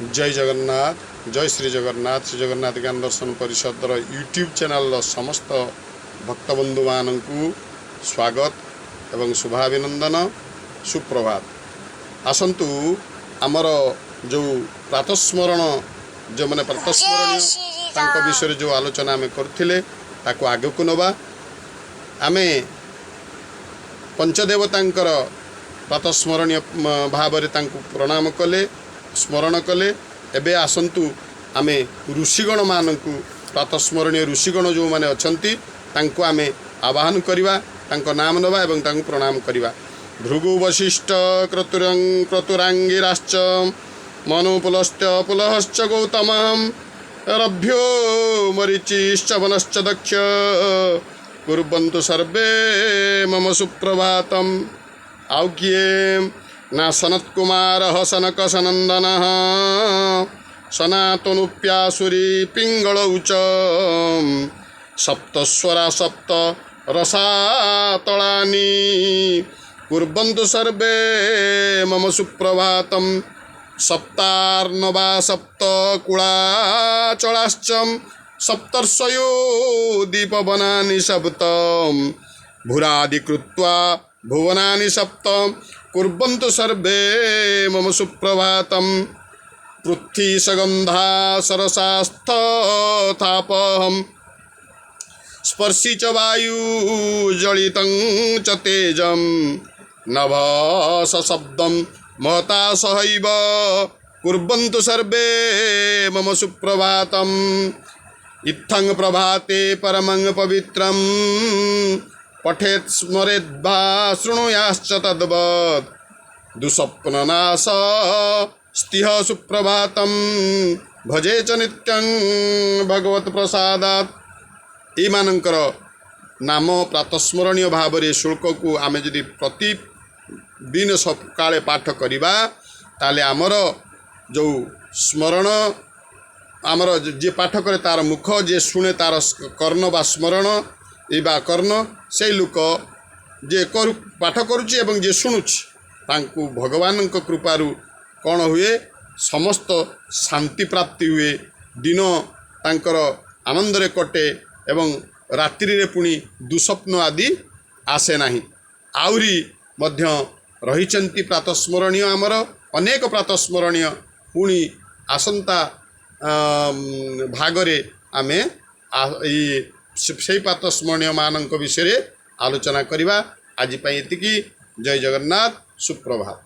ଜୟ ଜଗନ୍ନାଥ, ଜୟ ଶ୍ରୀ ଜଗନ୍ନାଥ। ଶ୍ରୀ ଜଗନ୍ନାଥ ଜ୍ଞାନ ଦର୍ଶନ ପରିଷଦର ୟୁଟ୍ୟୁବ୍ ଚ୍ୟାନେଲର ସମସ୍ତ ଭକ୍ତବନ୍ଧୁମାନଙ୍କୁ ସ୍ୱାଗତ ଏବଂ ଶୁଭାଭିନନ୍ଦନ, ସୁପ୍ରଭାତ। ଆସନ୍ତୁ, ଆମର ଯେଉଁ ପ୍ରାତସ୍ମରଣ, ଯେଉଁମାନେ ପ୍ରାତସ୍ମରଣୀୟ, ତାଙ୍କ ବିଷୟରେ ଯେଉଁ ଆଲୋଚନା ଆମେ କରୁଥିଲେ, ତାକୁ ଆଗକୁ ନେବା। ଆମେ ପଞ୍ଚଦେବତାଙ୍କର ପ୍ରାତସ୍ମରଣୀୟ ଭାବରେ ତାଙ୍କୁ ପ୍ରଣାମ କଲେ, ସ୍ମରଣ କଲେ। ଏବେ ଆସନ୍ତୁ, ଆମେ ଋଷିଗଣମାନଙ୍କୁ, ପ୍ରାତସ୍ମରଣୀୟ ଋଷିଗଣ ଯେଉଁମାନେ ଅଛନ୍ତି, ତାଙ୍କୁ ଆମେ ଆବାହନ କରିବା, ତାଙ୍କ ନାମ ନେବା ଏବଂ ତାଙ୍କୁ ପ୍ରଣାମ କରିବା। ଭୃଗୁ, ବଶିଷ୍ଠ, କ୍ରତୁରଂ କ୍ରତୁରାଙ୍ଗିରାଶ୍ଚ, ମନୁ, ପୁଲସ୍ତ୍ୟ, ପୁଲହଶ୍ଚ, ଗୌତମ, ରଭ୍ୟୋ ମରିଚିଶ୍ଚ, ବନଶ୍ଚ ଦକ୍ଷ, କୁର୍ବନ୍ତୁ ସର୍ବେ ମମ ସୁପ୍ରଭାତମ୍। ଆଉ କିଏ ନା ସନତ କୁମାର, ସନକ, ସନନ୍ଦନ, ସନାତନୁପ୍ୟାସୁରୀ, ପିଙ୍ଗଳ ଉଚ, ସପ୍ତସ୍ୱରା, ସପ୍ତ ରସାତଳାନି, କୁର୍ବନ୍ତୁ ସର୍ବେ ମମ ସୁପ୍ରଭାତମ୍। ସପ୍ତାର୍ଣ୍ଣବା, ସପ୍ତ କୁଳାଚଳାଶ୍ଚ, ସପ୍ତର୍ଷୟୋ ଦୀପବନାନି ସପ୍ତ, ଭୂରାଦି କୃତ୍वा ଭୁବନାନି ସପ୍ତ, କୁର୍ବନ୍ତୁ ସର୍ବେ ମମ ସୁପ୍ରଭାତମ୍। ପୃଥ୍ୱୀ ସଗନ୍ଧା ସରସାସ୍ଥଥାପହಂ, ସ୍ପର୍ଶି ଚ ବାୟୁ ଜଳିତଂ ଚ ତେଜಂ, ନଭସ ଶବ୍ଦಂ ମହତା ସହୈବ, କୁର୍ବନ୍ତୁ ସର୍ବେ ମମ ସୁପ୍ରଭାତମ୍। ଇତ୍ଥଂ ପ୍ରଭାତେ ପରମଂ ପବିତ୍ରಂ ପଠେତ୍ ସ୍ମରେଦ୍ବା ଶୃଣୁୟାଶ୍ଚ ତଦ୍ବତ୍, ଦୁଃସ୍ୱପ୍ନନାଶ ସ୍ତିହ ସୁପ୍ରଭାତಂ, ଭଜେ ଚ ନିତ୍ୟଂ ଭଗବତ ପ୍ରସାଦାତ୍। ଏଇମାନଙ୍କର ନାମ ପ୍ରାତସ୍ମରଣୀୟ ଭାବରେ ଶ୍ଳୋକକୁ ଆମେ ଯଦି ପ୍ରତିଦିନ ସକାଳେ ପାଠ କରିବା, ତାହେଲେ ଆମର ଯେଉଁ ସ୍ମରଣ, ଆମର ଯିଏ ପାଠ କରେ ତାର ମୁଖ, ଯିଏ ଶୁଣେ ତାର କର୍ଣ୍ଣ ବା ସ୍ମରଣ ଏ ବା କର୍ଣ୍ଣ, ସେଇ ଲୋକ ଯିଏ କରୁ ପାଠ କରୁଛି ଏବଂ ଯିଏ ଶୁଣୁଛି, ତାଙ୍କୁ ଭଗବାନଙ୍କ କୃପାରୁ କ'ଣ ହୁଏ? ସମସ୍ତ ଶାନ୍ତି ପ୍ରାପ୍ତି ହୁଏ। ଦିନ ତାଙ୍କର ଆନନ୍ଦରେ କଟେ ଏବଂ ରାତ୍ରିରେ ପୁଣି ଦୁଃସ୍ୱପ୍ନ ଆଦି ଆସେ ନାହିଁ। ଆହୁରି ମଧ୍ୟ ରହିଛନ୍ତି ପ୍ରାତସ୍ମରଣୀୟ, ଆମର ଅନେକ ପ୍ରାତସ୍ମରଣୀୟ। ପୁଣି ଆସନ୍ତା ଭାଗରେ ଆମେ ଏଇ ସେଇ ପ୍ରାତସ୍ମରଣୀୟ ମାନଙ୍କ ବିଷୟରେ ଆଲୋଚନା କରିବା। ଆଜି ପାଇଁ ଏତିକି। ଜୟ ଜଗନ୍ନାଥ, ସୁପ୍ରଭାତ।